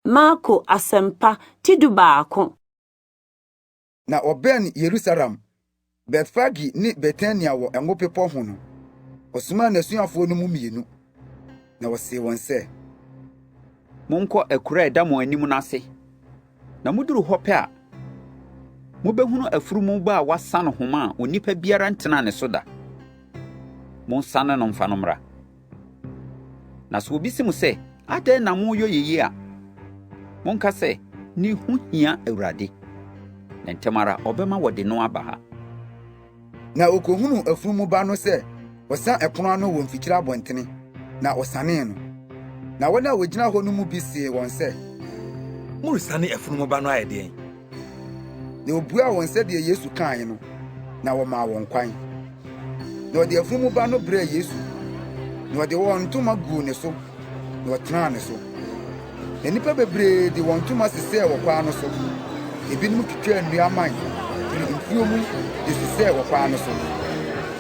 Marko Asɛmpa ti 11. Na wɔbɛn Yerusalem, Betfage ne Betania wɔ Ngo Bepɔw ho no, ɔsomaa n'asuafoɔ no mu mmienu, na ɔsee wɔn sɛ, Monkɔ akuraa a ɛda mo anim no ase, na muduru hɔ pɛ a, mubehunu afurum ba a wɔasa no homa a onipa biara ntenaa ne so da. Monsane no mfa no mmra. Na sɛ obi se mo sɛ, 'Adɛn na moreyɛ eyi a?' Monka sɛ, 'Ne ho hia Awurade, na ntɛm ara ɔbɛma wɔde no aba ha. Na okohunuu afunumu ba no sɛ ɔsa ɛpono ano wɔ mfikyiri abɔntene, na ɔsanee no. Na wɔn a wogyina hɔ no mu bi see wɔn sɛ, Moresane afunumu ba no ayɛ deɛn? Na obuaa wɔn sɛdeɛ Yesu kaeɛ no, na wɔmaa wɔn kwan. Na wɔde afunumu ba no brɛɛ Yesu, na wɔde wɔn ntoma guu ne so, na ɔtenaa ne so. Na nnipa bebree de wɔn ntoma sesɛɛ wɔ kwan no so. Ebinom twitwaa nnua mman firii mfuo mu de sesɛɛ wɔ kwan no so.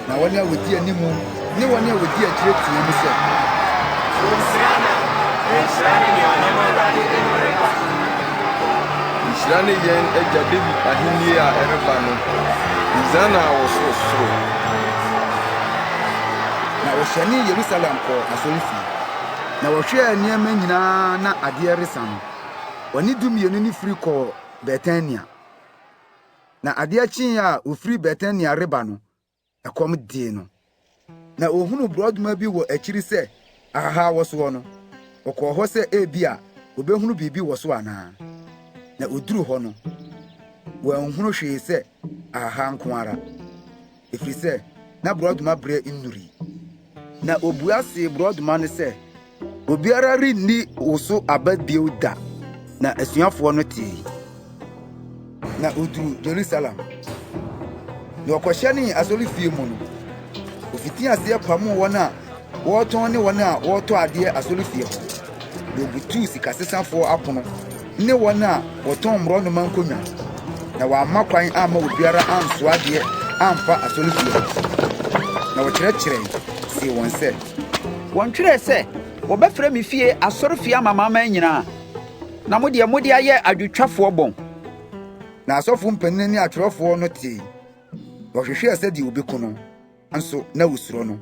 Na wɔn a wɔdi anim ne wɔn a wɔdi akyire teɛ mu sɛ. Hosiana! Nhyira ne nea ɔnam Awurade din mu reba! Nhyira ne yɛn agya Dawid ahenni a ɛreba no! Hosiana wɔ sorosoro! Na wɔhyɛnee Yerusalem kɔɔ asɔrefie. Na wɔhwɛɛ nneɛma nyinaa na adeɛ resa no, wɔne Dumienu no firi kɔɔ Betania. Na adeɛ kyeeɛ a wɔfiri Betania reba no, ɛkɔm dee no. Na ohunuu borɔdɔma bi wɔ akyiri sɛ ahaha wɔ soɔ no, ɔkɔɔ hɔ sɛ ebia obehunu biribi wɔ so anaa. Na oduruu hɔ no, wanhunu hwee sɛ ahaha nko ara, ɛfiri sɛ na borɔdɔma berɛ nnurui. Na obua see borɔdɔma no sɛ, Obiara renni wo so aba bio da. Na asuafoɔ no tee. Na oduruu Yerusalem. Na ɔkɔhyɛnee asɔrefie mu no, ofitii aseɛ pamoo wɔn a wɔretɔn ne wɔn a wɔretɔ adeɛ asɔrefie hɔ, na obutuu sikasesafoɔ apono ne wɔn a wɔtɔn mmorɔnoma nkonnwa, na wamma kwan amma obiara ansoa adeɛ amfa asɔrefie hɔ. Na ɔkyerɛkyerɛe see wɔn sɛ. Wɔntwerɛɛ sɛ, 'Wɔbɛfrɛ me fie asɔrefie ama amanaman nyinaa'? Na mo deɛ, mode ayɛ adwotwafoɔ bɔn. Na asɔfo mpanyin ne atwerɛfoɔ no tee, na wɔhwehwɛɛ sɛdeɛ wobeku no, nso na wosuro no,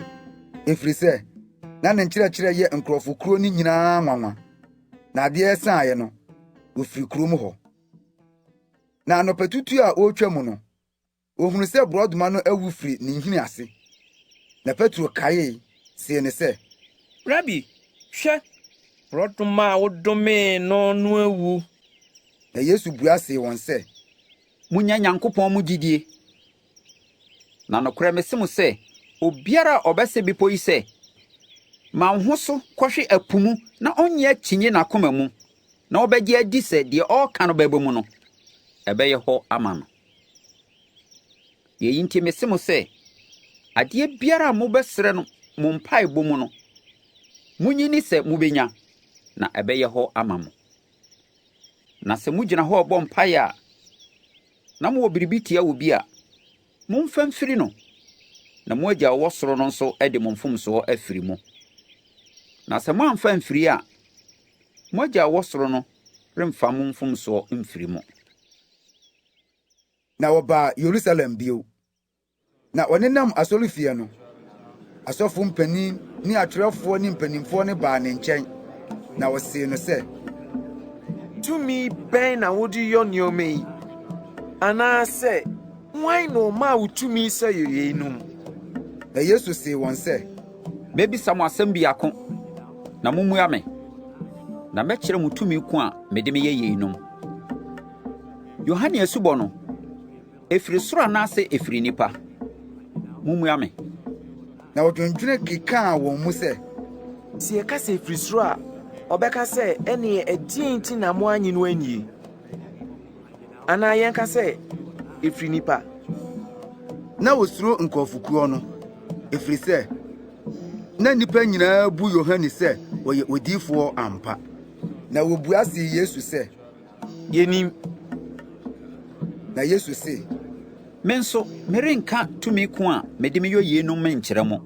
ɛfiri sɛ na ne nkyerɛkyerɛ yɛ nkurɔfokuo no nyinaa nwanwa. Na adeɛ saeɛ no, wɔfiri kurom hɔ. Na anɔpatutu a ɔretwa mu no, Ohunu sɛ borɔdɔma no awu firi ne nhini ase. Na Petro kaee see no sɛ. Rabi, hwɛ! Borɔdɔma a wodomee no no awu. Na Yesu bua see wɔn sɛ. Munnya Nyankopɔn mu gyidie. Na nokorɛ mese mo sɛ, obiara a ɔbɛse bepɔ yi sɛ, 'Ma wo ho so kɔhwe ɛpo mu' na ɔnnye akyinnye n'akoma mu, na ɔbɛgye adi sɛ deɛ ɔreka no bɛba mu no, ɛbɛyɛ hɔ ama no. Yei nti mese mo sɛ, adeɛ biara a mobɛsrɛ no mo mpaebɔ mu no, monnye nni sɛ mobɛnya, na ɛbɛyɛ hɔ ama mo. Na sɛ mogyina hɔ rebɔ mpaeɛ a, na mowɔ biribi tia obi a, momfa mfiri no, na mo Agya a ɔwɔ soro no nso de mo mfomsoɔ afiri mo. Na sɛ moamfa amfiri a, mo Agya a ɔwɔ soro no remfa mo mfomsoɔ mfiri mo. Na wɔbaa Yerusalem bio. Na wɔnenam asɔrefie no, asɔfo mpanyin ne atwerɛfoɔ ne mpanimfoɔ no baa ne nkyɛn, na wɔsee no sɛ, Tumi bɛn na wode yɔ nneɛma yi? Anaasɛ hwan na ɔmaa wo tumi sɛ yɛ yeinom? Na Yesu see wɔn sɛ, Mɛbisa mo asɛm biako, na mommua me, na mɛkyerɛ mo tumi ko a mede meyɛ yeinom. Yohane asubɔ no, ɛfiri soro anaasɛ ɛfiri nnipa? Mommua me. Na wɔdwendwene kekaa wɔn mu sɛ. Sɛ yɛka sɛ ɛfiri soro a, ɔbɛka sɛ, 'Ɛnneɛ ɛdeɛn nti na moannye no annie? Anaa yɛnka sɛ, 'Ɛfiri nnipa. Na wɔsuro nkurɔfokuo no, ɛfiri sɛ, na nnipa nyinaa bu Yohane sɛ ɔyɛ odiyifoɔ ampa. Na wɔbua see Yesu sɛ. Yennim. Na Yesu se, Me nso, merenka tumi ko a mede meyɔ yeinom menkyerɛ mo.